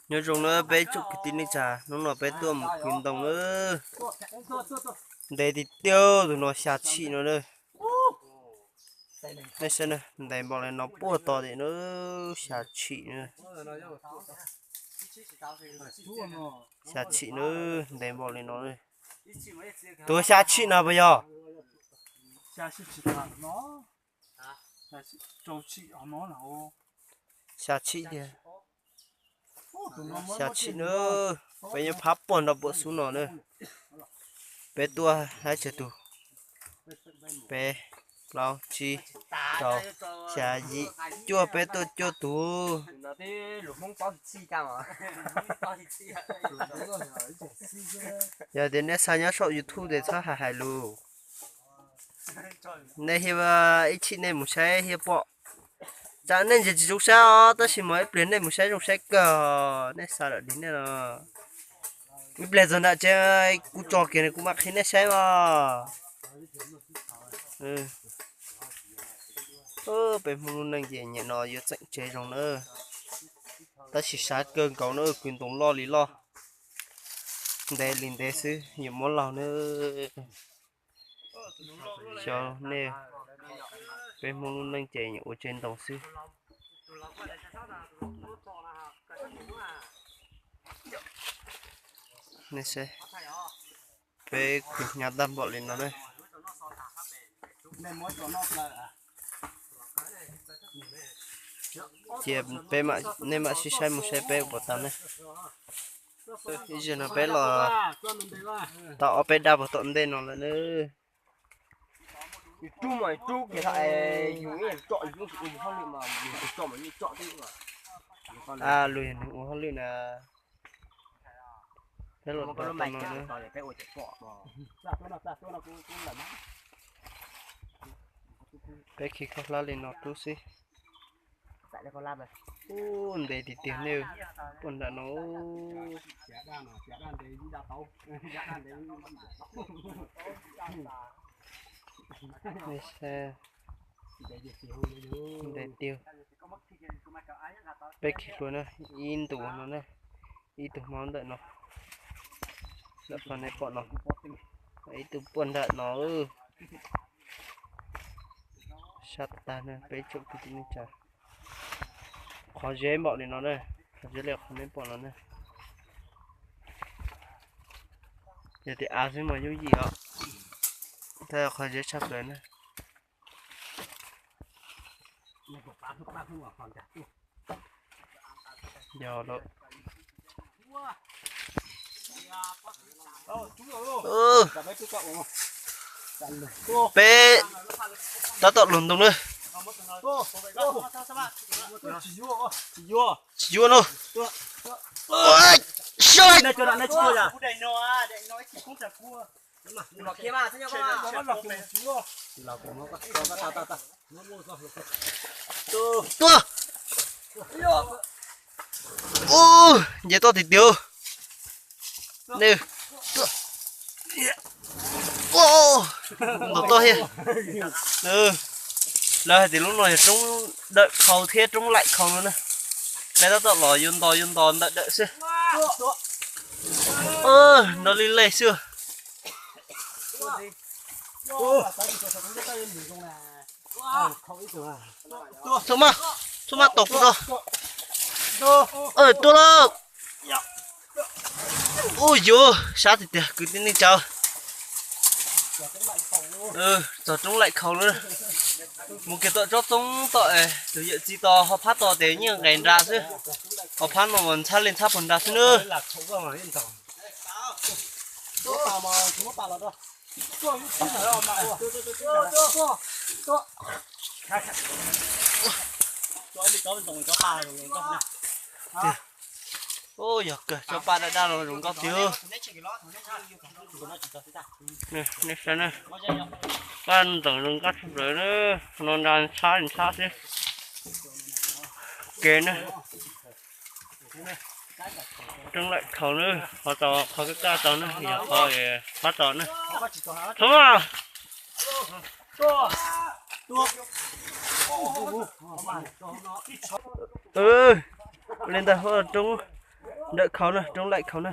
Nyob zoo na peb tsoom kwv tij neej tsa, hnub no peb tuaj mus kwv ntoo na. Ntev tiag tiag, tus no xya tshim no na. Nej saib na, ntev npaum li no puag to tiag na, xya tshim na. Xya tshim na, ntev npaum li no. Tus xya tshim no puas yog? Xya tshim tiag. Xya tshim na, peb nyob phab puag nrog puag xub no na. Peb tuaj haib tsawg tus? Peb, plaub, tsib, rau, xya, yim, cuaj, peb tuaj cuaj tus. Yog tias nej xa nyob saum YouTube ces txhob hais hais lus. Nej thiaj ib tshim nej mus saib thiaj pom. Tsam nej ntsia tsis zoo saib os, tab sis mas ib pliag nej mus saib zoo saib kawg, nej xa lawm dig nej no. Ib pliag txog nram tsev kuv tso kiag kuv mam qhia nej saib os. Peb Hmoob lub neej ces nyiam no yuav txeem tsev zoo na. Tab sis sab kawg nkaus na, kwv ntoo loj li loj, ntev li ntev xwb yuav muab laug na. Xyov nej, peb Hmoob lub neej ces ua tsev ntoo xwb. Nej saib, peb kwv hnyav tag npaum li no na. Cia peb, nej mam sib saib mus saib peb ua puas tau ne. Ib zaug no peb los tau ob peb dab puag tom ntej no lawm na. Lub yog nws ua hauj lwm na. Peb los tau no na. Peb khi khaub hlab li no rub xwb. Ub, ntev tiag tiag ne, puag nram no. Ntev tiag. Peb khi hlua na, ib ntus no na, ib tug hmab ntawm no, ntawm qhov nej pom no, ib tug puag nram no. Sab tag na peb tsoom kwv tij neej tsa. Qhov zeb npaum li no na, qhov zeb li qhov nej pom no na. Yog tias av xwb mas yooj yim os, tab qhov zeb tshaj plaws na. Yog lawm. Peb tab tom luag ntoo na. Tsis yuav no. Tua. Ub, nce toj tiag tiag. Nws tua. Ntau toj thiab. Lawv hais tias lub no yog roob dawm khau thiab roob laim khau no na. Peb tab tom los yuav ntos yuav ntos ntawm dawm xwb. Nrov li lej xwb. Txhob maj, txhob maj tos kuv tso. Tua lauj. Ub yuv, sab tiag tiag kwv tij neej tsa. Txog roob laim khau lawm. Mus kiag tom tsob txoob tom, tus yawm txiv tos ho phab tos tes yeej nqes nra xwb. Ho phab no mas ntxhab li ntxhab puag nra xwb nawb. Ub, yog kawg, tsob paj daj daj no zoo nkauj tiag. Nej saib na, paj ntxoov zoo nkauj tshaj plaws na, no nra ntxhab ntxhab xwb. Ke na, roob laim khau na, qhov tau qhov kaj kaj tau na, yog qhov phab tau na. Txhob maj. Li ntawd, roob Dawm khaus na, roob laim khaus na.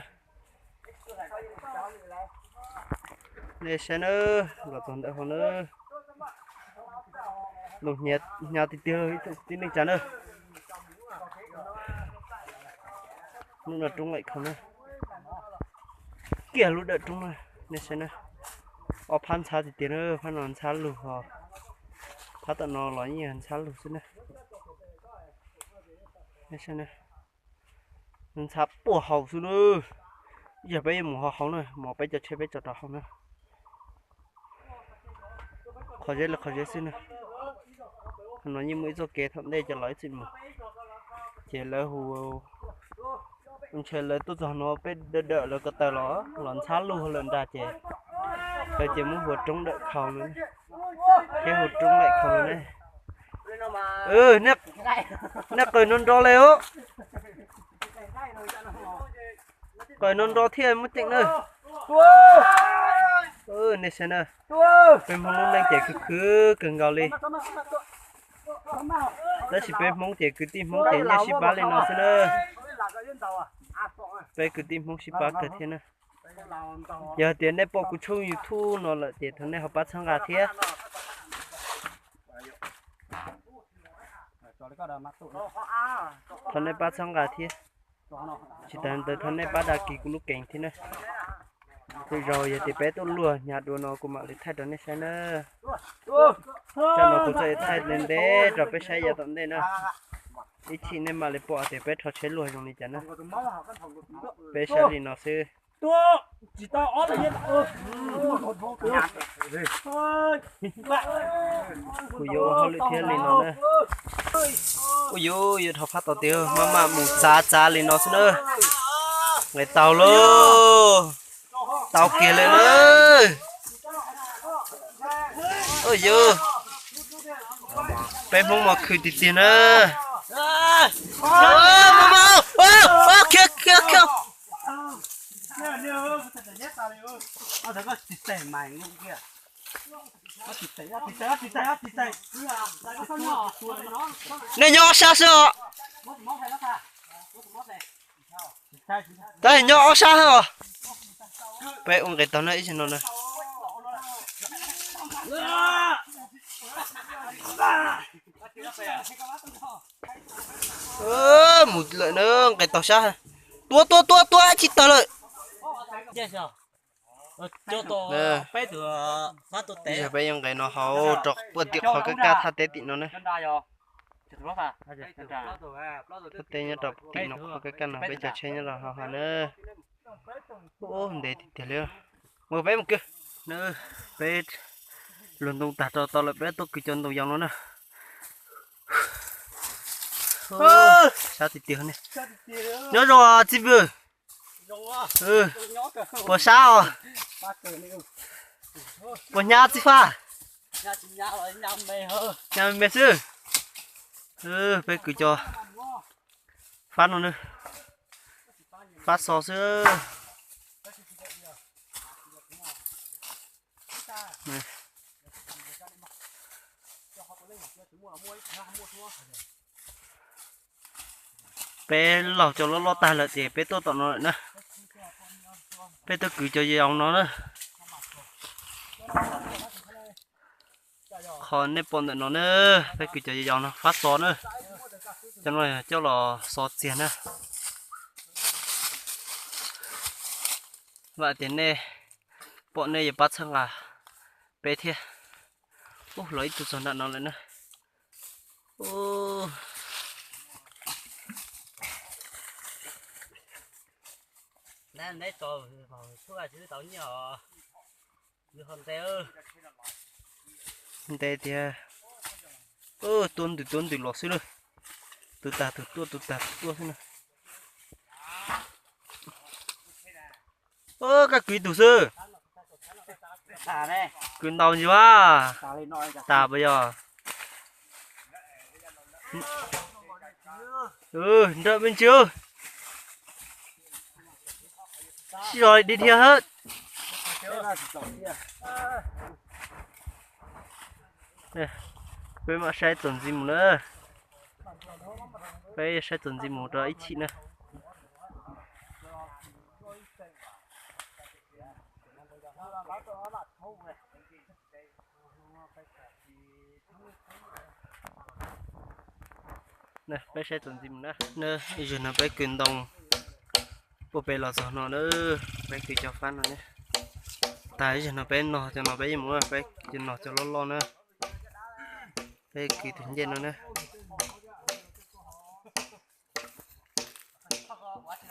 Nej saib na, los txog ntawm hauv na. Nws hnyav tiag tiag ib tsoom tib neej tsa na. Hnub no roob laim khaus na. Kiag lub dawm roob na, nej saib na. Ob phab ntxhab tiag tiag na, phab no ntxhab lug ho. Phab tom no los yeej yog ntxhab lug xwb na. Nej saib na. Ntxhab puag hauv xwb na. Yog peb yuav mus ho hauv na, mus peb cov tsheb peb tso rau hauv na. Qhov zeb li qhov zeb xwb na. Qhov no yeej muaj ib txoj kev thaum ntej cov laus ib txwm mus, ces lawv hu, ntshe lawv tuaj txog no peb dawm dawm lawv ko taw los, los ntxhab lug lawm nrad ces lawv ces muab hu ua roob dawm khaus no, thiab hu roob laim khaus no ne. Nej qaws no nro li os. Qaws no nro thiaj muaj ceem na. Nej saib na, peb Hmoob lub neej ces khwv khwv kawg nkaus li. Tab sis peb Hmoob ces kwv tij Hmoob ces nyiaj sib pab li no xwb na. Peb kwv tij Hmoob sib pab kawg thiab na. Yog tias nej pom kuv tshooj YouTube no lawm ces thov nej ho pab txhawb nqa thiab. Thov nej pab txhawb nqa thiab. Tsis tas ntawd thov nej pab đăng ký kuv lub kênh thiab na. Tej zaum yog tias peb tuaj luag hnyav dua no kuv mam li thaij rau nej saib na. Tsam no kuv txawm thaij ntev ntev rau peb saib yav tom ntej na. Ib chim nej mam li pom tias peb rho tsheb luag zoo li cas na. Peb saib li no xwb. Kuv yuav ua hauj lwm thiab li no na. Ua yuav, yuav rho phab tod tiag, maj mam mus txav txav li no xwb na. Nqes taug lauj. Tau kiag li na. Ua yuav, peb Hmoob mas khwv tiag tiag na. Khiav, khiav, khiav. Nej nyob ob sab xwb os. Tab sis nyob ob sab xwb os. Peb ua nqes taug na ib zaug no na. Mus lawm na, nqes taug sab. Tua tua tua tua tsis tawg lawm. Yog peb yuav nqes no hauv rau puag tim qhov kaj kaj thaj teb tim no na. Thaj teb nyob rau tim no qhov kaj kaj no, peb cov tsheb nyob rau hauv hav na. Ub, ntev tiag tiag li. Mus peb mus kwv. Peb luag ntoo tag rau tau lawm, peb tuaj kwv cov ntoo yau no na. Sab tiag tiag ne. Nyob zoo txiv pw. Puas sab os? Puas hnyav txiv faj? Hnyav me me xwb. Peb kwv cov fab no na. Fab xo xwb. Peb laug cov loj loj tag lawm ces peb tuaj tom no lawm na. Peb tuaj kwv cov yau no na. Qhov nej pom ntawm no na, peb kwv cov yau no fab xo na. Cov no coj los xo txiag na. Vam tias nej pom nej yuav pab txhawb nqa peb thiab. Ub, los ib tug txog nram no lawm na. Ntev tiag. Tuab ntws tuab ntws los xwb na. Tus tag tus tuaj, tus tag tus tuaj xwb na. Koj kwv ib tug xwb. Kwv ntau ntsis a. Tas puas yog? Nrawm me ntsis. Sib zog li dhia hab. Peb mam saib txuas ntxiv mus na. Peb saib txuas ntxiv mus rau ib chim na. Peb saib txuas ntxiv mus na. Ib zaug no peb kwv ntoo ua pem los txog no na, peb kwv cov fab no ne. Tag ib zaug no peb nog cov no peb yeej mus, peb cov nog cov loj loj na. Peb kwv tus ncej no na.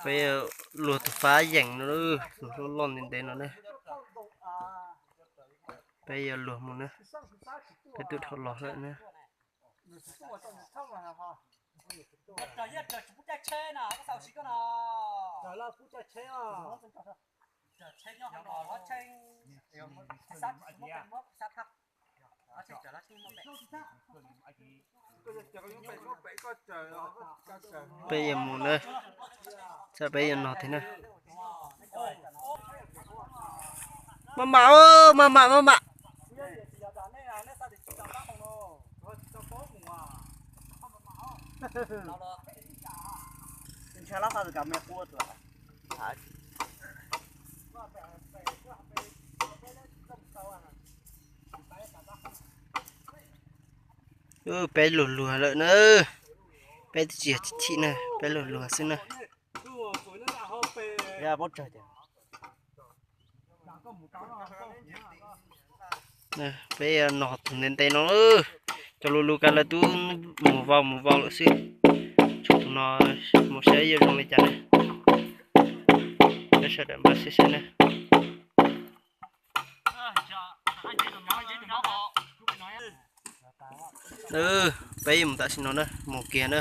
Peb luag tus fab yeem no, tus loj loj ntev ntev no ne. Peb yuav luag mus na, peb twb dhau los lawm na. Peb yuav mus na, tsam peb yuav nog thiab na. Maj mam, maj mam, maj mam. Peb luag luag lawm na, peb twb tsis yog chim chim na, peb luag luag xwb na. Peb nog tus ntev ntev no, cov lus lus kag lawv twb mus vau mus vau lawm xwb. Tshuav tus no, mus saib yuav zoo li cas ne. Peb sawv daws npaj siab saib ne. Peb mus tam sim no na, mus kiag na.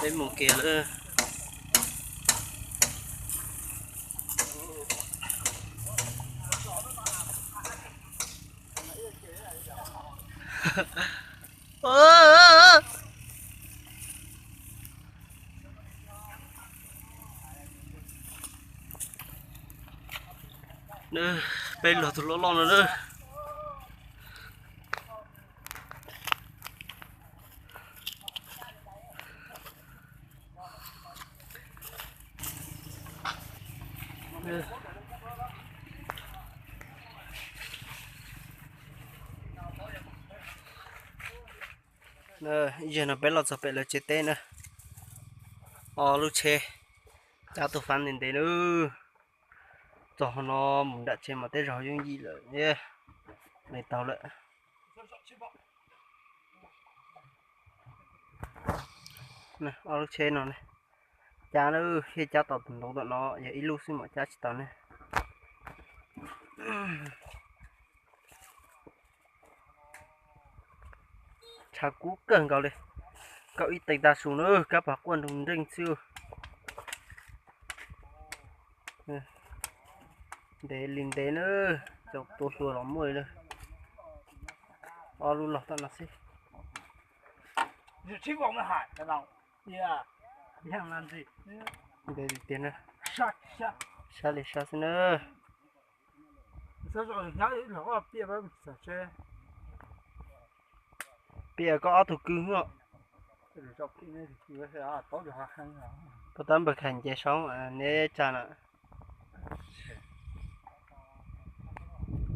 Peb mus kiag lawm. Peb luag tus loj loj no na. Ib zaug no peb los txog pem lawv tsev teb na. Ob lub tsheb cab tus fab ntev ntev na. Txog no mus nram tsev mas tej zaum yooj yim lawm, me tau lawm. Ob lub tsheb no ne, cab na, thiaj cab tau tus ntoo tom no, yog ib lub xwb mas cab tsis tau ne. Tshav kub kawg nkaus li, kaum ib teev tag su na, kab pas quaj nroo nreej xwb. Ntev li ntev na, cov tua hlua los muaj li na. Ob lub los tom no xwb. Ntev li tiag na, sab li sab xwb na. Piam koj ob tug kwv os. Puas tab npawg Khais nce soob neb tsa na.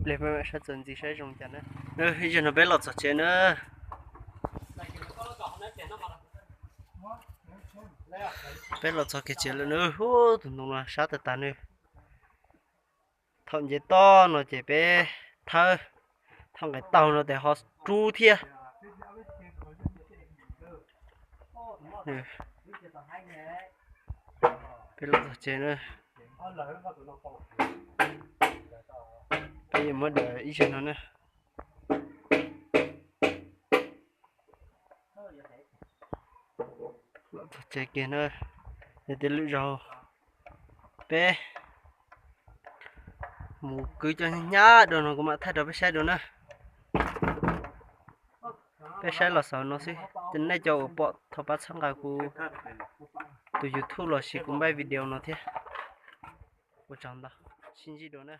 Pliag peb mam saib txuas ntxiv saib zoo cas na. Ib zaug no peb los txog tsev na. Peb los txog kiag tsev lawm na, tus ntoo no sab tag tag na. Thaum nce toj no ces peb thawb, thaum nqes taug no ces ho rub thiab. Peb los txog tsev na, peb yuav muab daws ib zaug no na. Los txog tsev kiag na, yog tias lwm zaug peb mus kwv cov hnyav hnyav dua no kuv mam thaij rau peb saib dua na. Peb saib los xaus no xwb, ces nej cov uas pom thov pab txhawb nqa kuv tus YouTube los sis kuv npaj video no thiab. Ua tsaug ntau, sib ntsib dua na.